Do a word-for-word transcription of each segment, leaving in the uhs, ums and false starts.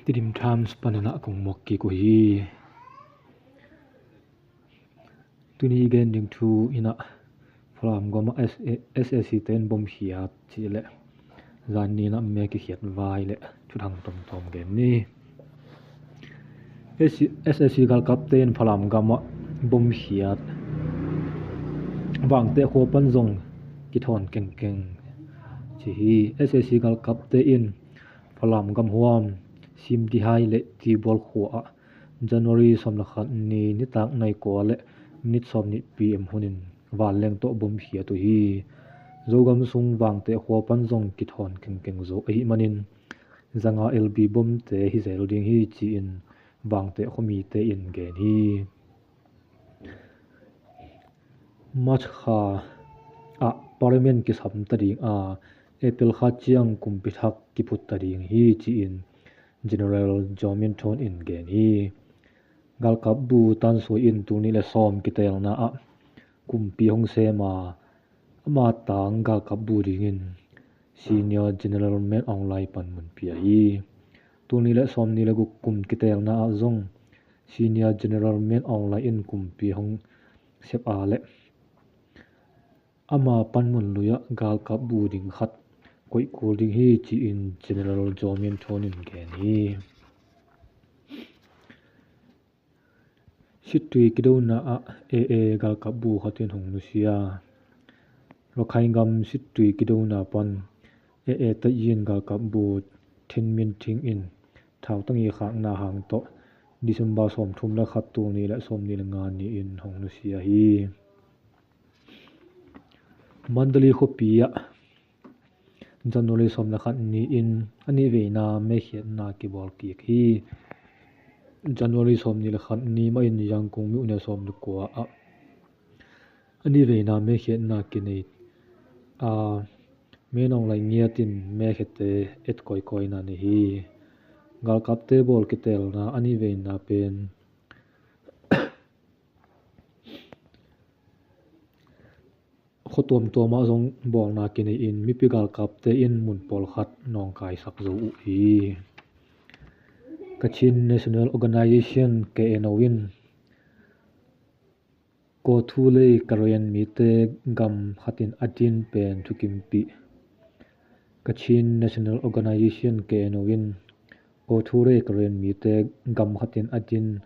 Tedim Times panin ah kong muak kik uh hi. Tuni i gen ding thu in ah Falam gamah S A C te in bom khiat cih leh zan ni in ah me kikhiat vai leh thuthang tomtom gen ni. S A C galkapte in Falam gamah bom khiat, Vangteh khua pan zong kithawn kengkeng ci hi. S A C galkapte in Falam gamhuam Simdihai le Tibual khua ah January sawm le khat ni nitak nai kua le minit sawm nih P M hunin vanleng tawh bom khiat uh hi. Zogam sung Vangteh khua pan zong kithawn kengkeng zo ahih manin zanga L B bomte hi zel ding hi ci-in Vangteh khuamite in gen hi. March kha ah Parliament kisam ta ding a, April kha ciang kumpi thak kiphut ta ding hi ci-in General John Minton in gen hi. Galkap bu Tan Sui in tul nih le sawm kitelna ah kumpi hong sem a, ama tang galkap bu dingin Senior General Min Aung Hlaing panmun pia hi. Tul nih le sawm nih le guk kum kitelna ah zong Senior General Min Aung Hlaing in kumpi hong sep a leh ama panmun lui ah galkap bu ding khat koih kul ding hi ci-in General John Minton in gen hi. Sittui kidona ah A A galkap bu khat in hong nusia. Rakhine gam sittui kidona pan A A taiyin galkap bu Thin Min Thin in thau tangi khakna hang tawh December sawmthum le khat tul nih le sawm nih le nga ni-in hong nusia hi. Mandalay khuapi ah January sawm le khat ni-in a nih veina mekhiatna kibawl kik hi. January sawm nih le khat ni mah in Yangon myone sawm le kua ah a nih veina mekhiatna kinei a, Min Aung Hlaing ngiatin mekhiatte et kawikawina nei hi. Galkapte bawl kitelna a nih veina pen khua tuamtuam ah zong bawlna kinei in mipi galkapte in mun pawlkhat nawngkaisak zo uh hi. Kachin National Organization, K N O in Kawthoolei Karen mite gam khatin a din pen thukimpih. Kachin National Organization, K N O in Kawthoolei Karen mite gam khatin a din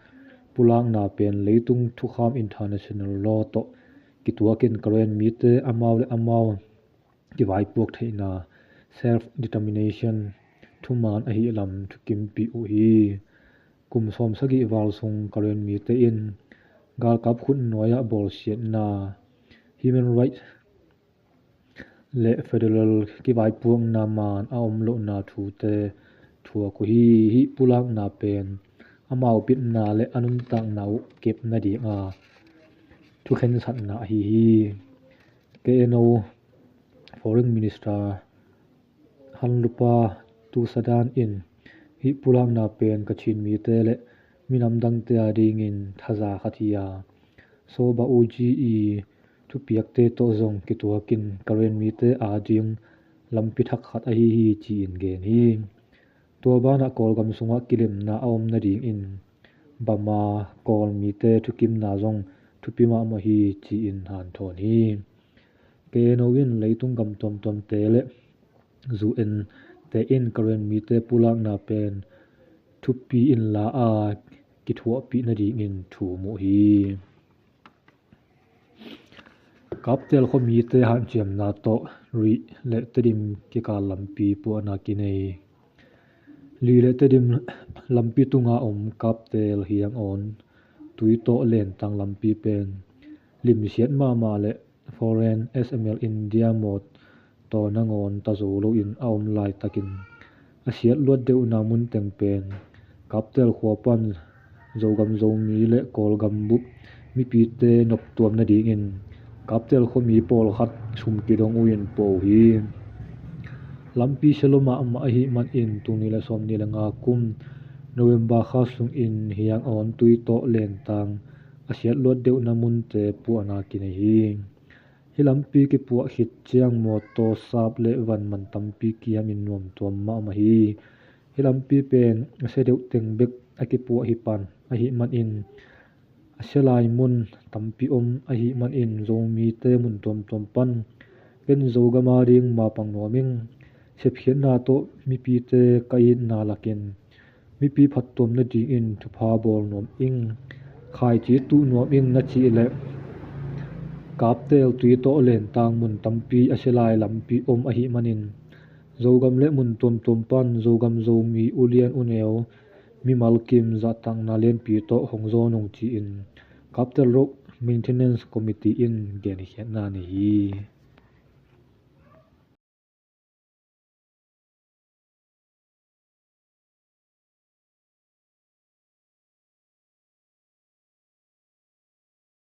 pulakna pen leitung thukham international law tawh kituakin Karen mite amau le amau kivaipuak theihna, self determination, thuman ahih lam thukimpih uh hi. Kum sawm sagih val sung Karen mite in galkap khut nuai-ah bawlsiatna, human rights le federal kivaipuakna man a om lohna thute thuak uh hi. Hih pulakna pen amau bitna le a nuntakna uh kep nadinga thukhensatna ahi hi. K N O Foreign Minister Hanlupa Tusadan in hih pulakna pen Kachin mite le minam dangte adingin thaza khat hi a, Soba Uji i thupiakte tawh zong kituakin Karen mite ading lampi thak khat ahi hi ci-in gen hi. Tua banah Kawlgam sungah kilemna a om nadingin Burma Kawl mite thukimna zong thupi mahmah hi ci-in hanthawn hi. K N O in leitung gam tuamtuamte le U N te in Karen mite pulakna pen thupi in la a kithuahpih nadingin thum uh hi. Kaptel khuamite hanciamna tawh Rih le Tedim kikal lampi puahna kinei. Rih le Tedim lampi tunga om Kaptel Hiangawn Tuitawh Lentang lampi pen limsiat mahmah le foreign S M L India mawtaw nangawn ta zo loin a om laitakin a siat luat deuhna mun teng pen Kaptel khua pan Zogam Zomi le Kawlgam bup mipite noptuam nadingin Kaptel khuami pawlkhat sum kidong uh in pua uh hi. Lampi sia lua mahmah ahih manin tul nih le sawm nih le nga kum November kha sungin Hiangawn Tuitawh Lentang a siat luat deuhna munte puahna kinei hi. Hih lampi kipuah khit ciang mawtaw sap le van man tampi kiamin nuamtuam mahmah hi. Hih lampi pen a sia deuh teng bek a kipuah hi pan ahih manin a sia lai mun tampi om ahih manin Zomite mun tuamtuam pan ken Zogam a ding mapang nuam ing. Sepkhiatna tawh mipite ka itna lakin mipi phattuam nadingin thupha bawl nuam ing. Khaici tuh nuam ing na cih leh Kaptel tui tawh lentang mun tampi a sia lai lampi om ahih manin Zogam le mun tuamtuam pan Zogam Zomi ulian uneu mimal kim zahtakna lianpi tawh hong zawn ung ci-in Kaptel Road Maintenance Committee in genkhiatna nei hi.